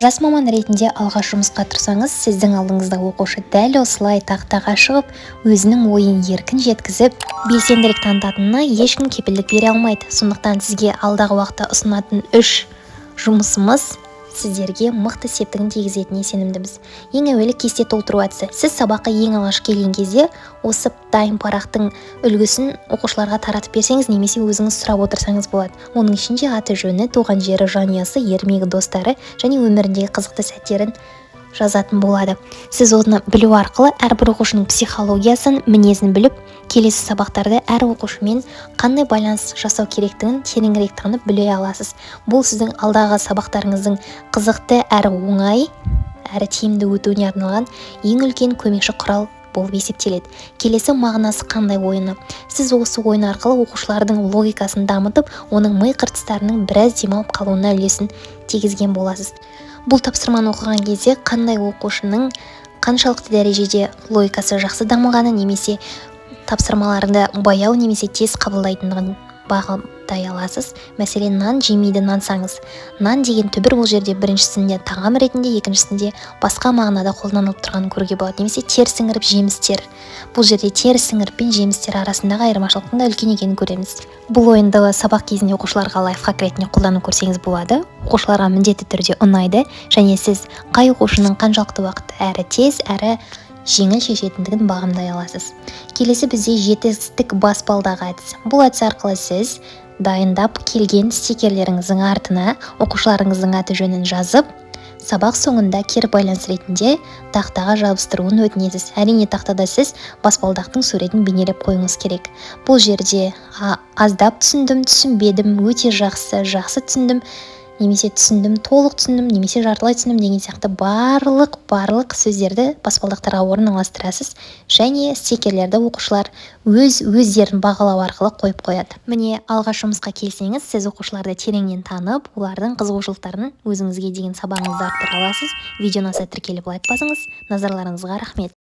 Жас маман ретінде алғаш жұмысқа тұрсаңыз, сіздің алдыңызда оқушы дәл осылай тақтаға шығып, өзінің ойын еркін жеткізіп, белсенділік танытатынына ешкім кепілдік бере алмайды. Сондықтан сізге алдағы уақытта ұсынатын үш жұмысымыз сіздерге мықты септігін тигізетініне сенімдіміз. Ең әуелі кесте толтыру әдісі. Сіз сабаққа ең алғаш келген кезде осы дайын парақтың үлгісін оқушыларға таратып берсеңіз немесе өзіңіз сұрап отырсаңыз болады. Оның ішінде аты жөні, туған жері, жанұясы, ермегі, достары және өміріндегі қызықты сәттерін жазатын болады. Сіз оны білу арқылы әрбір оқушының психологиясын, мінезін біліп, келесі сабақтарда әр оқушымен қандай байланыс жасау керектігін тереңірек танып біле аласыз. Бұл сіздің алдағы сабақтарыңыздың қызықты әрі оңай, әрі тиімді өтуіне арналған ең үлкен көмекші құрал болып есептеледі. Келесі «Мағынасы қандай» ойыны. Сіз осы ойын арқылы оқушылардың логикасын дамытып, оның ми қыртыстарының біраз демалып қалуына үлесін тигізген боласыз. Бұл тапсырманы оқыған кезде қандай оқушының қаншалықты дәрежеде логикасы жақсы дамығаны немесе тапсырмаларды баяу немесе тез қабылдайтындығын бағамдай аласыз. Мәселен, «Нан жемейді нансаңыз». «Нан» деген түбір бұл жерде біріншісінде тағам ретінде, екіншісінде басқа мағынада қолданылып тұрғанын көруге болады. Немесе «Тер сіңіріп жемістер». Бұл жерде «тер сіңіріп» пен «жемістер» арасындағы айырмашылықтың да үлкен екенін көреміз. Бұл ойынды сабақ кезінде оқушыларға лайфхак ретінде қолдану көрсеңіз болады. Оқушыларға міндетті түрде ұнайды және сіз қай оқушының қаншалықты уақыт әрі тез, әрі жеңіл шешетіндігін бағамдай аласыз. Келесі бізде жетістік баспалдағы әдісі. Бұл әдіс арқылы сіз дайындап келген стикерлеріңіздің артына оқушыларыңыздың аты жөнін жазып, сабақ соңында кері байланыс ретінде тақтаға жабыстыруын өтінесіз. Әрине, тақтада сіз баспалдақтың суретін бейнелеп қоюыңыз керек. Бұл жерде аздап түсіндім, түсінбедім, өте жақсы, жақсы түсіндім немесе түсіндім, толық түсіндім немесе жартылай түсіндім деген сияқты барлық сөздерді баспалдақтарға орналастырасыз және стикерлерді оқушылар өз өздерін бағалау арқылы қойып қояды. Міне, алғаш жұмысқа келсеңіз, сіз оқушыларды тереңнен танып, олардың қызығушылықтарын, өзіңізге деген сабағыңызды арттыра аласыз. Видео ұнаса, тіркеліп, лайк басыңыз. Назарларыңызға рахмет.